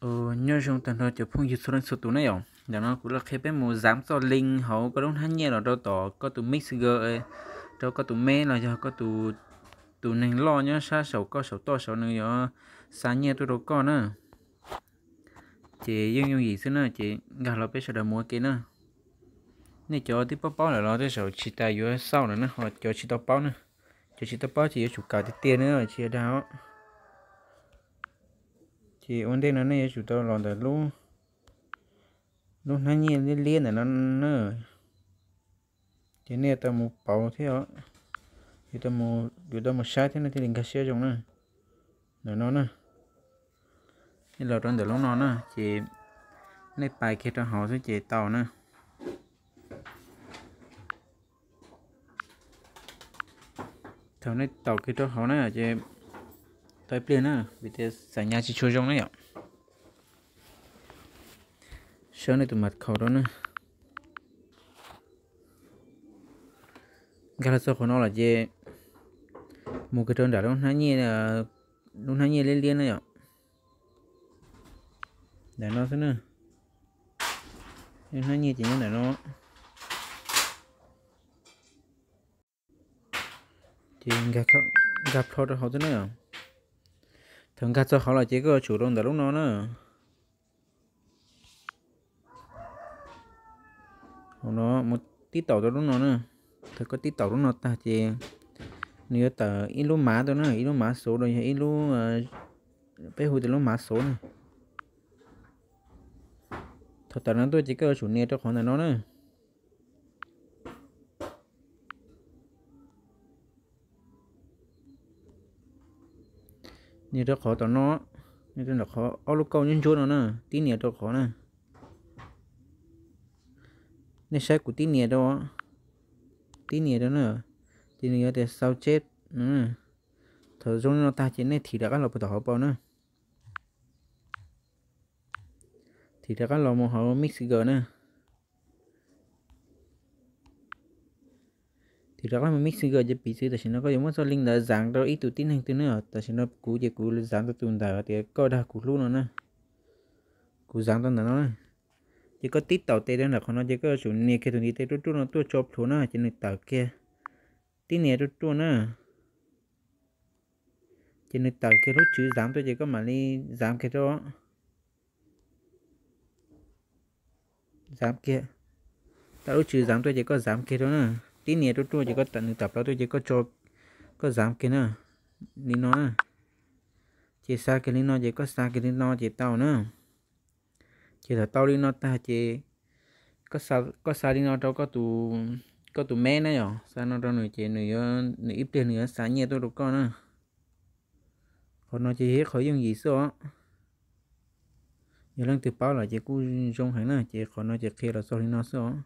Nyob zoo tag nrho cov phooj ywg txhua leej txhua tus na yom. Ntawm no kuv los qhia peb mus xav txoj link hauv koj lub hnab nyiaj los rau tom koj tus Messenger, rau koj tus mail los yog koj tus neeg loj nyob sab saum koj saum toj saud nws yuav xa nyiaj tuaj rau koj na. Ces yeej yooj yim xwb na, ces nkag los peb sawv daws mus ua ke na. Nej cov twb paub paub lawm los tej zaum tsis tas yuav xauj lawm na, ho cov tsis tau paub na, cov tsis tau paub ces yuav tsum kawm tiag tiag na, tsis yog dag os. Ces ua ntej no nej yuav tsum tau los ntawm lub hnab nyiaj liab liab ntawm no na. Ces nej yuav tau mus pauv thiab os, yuav tau mus saib thiab nej thiaj li nkag siab zoo na. Ntawm no na, nej los rau ntawm lub no na, ces nej pais kiag rau hauv xwb ces tau na. Thaum nej taus kiag rau hauv na ces tau ib pliag na, vim tias xam nyas tsis tshua zoo na yom. Saib nej tus mật khẩu rau na. Nkag los txog qhov no lawm ces mus kiag rau nram lub hnab nyiaj, lub hnab nyiaj liab liab na yom. Ntawm no xwb na. Lub hnab nyiaj ces nyob ntawm no. Ces nkag plho rau hauv xwb na. Thaum nkag txog hauv lawm ces koj yuav tsum rau ntawm lub no na. Hauv no mus tib taum rau lub no na. Thaum koj tib taum lub no tag ces nws yuav tawm ib lub mav tuaj na, ib lub mav xuv los yog ib lub, peb hu tias lub mav xuv na. Thaum tawm no tuaj ces koj yuav tsum nias rau qhov ntawm no na. Nias rau qhov tom no, nias rau qhov ob lub kauj ntsuab ntsuab no na, tib nias rau qhov na. Nej saib kuv tib nias rau, tib nias rau na, ces nws yuav tias sau chép. Thaum zoo li no tag ces nej thim rov qab los puag tom hauv paus na. Thim rov qab los mus hauv Messenger na. Thim rov qab mus Messenger ces piv txwv tam sim no koj yuav muab txoj link ntawd xav rau ib tug tib neeg twg na. Tam sim no kuv ces kuv xav rau tus ntawm tias koj dag kuv hlub no na. Kuv xav rau ntawm no na. Ces koj tib taum tes rau ntawm qhov no ces koj yuav tsum nias kiag tus ntiv tes ruaj ruaj no tuaj tso plhuav na ces nws tawm kiag. Tib nias ruaj ruaj na. Ces nws tawm kiag lub tswv xav tuaj ces koj mam li xav kiag rau. Xav kiag. Tau lub tswv xav tuaj ces koj xav kiag rau na. Tib nias ruaj ruaj ces koj, nws tawm plaws tuaj ces koj tso, koj xav kiag na. Li no na. Ces xa kiag li no ces koj xa kiag li no ces tau na. Ces thaum tau li no tag ces koj xa li no rau koj tus me na yom, xa no rau nws ces nws, nws ib pliag nws yuav xa nyiaj tuaj rau koj na. Qhov no ces yog ib qho yooj yim xwb os. Yog leej twg paub lawm ces kuj zoo heev na, ces qhov no ces qhia los txog li no xwb os.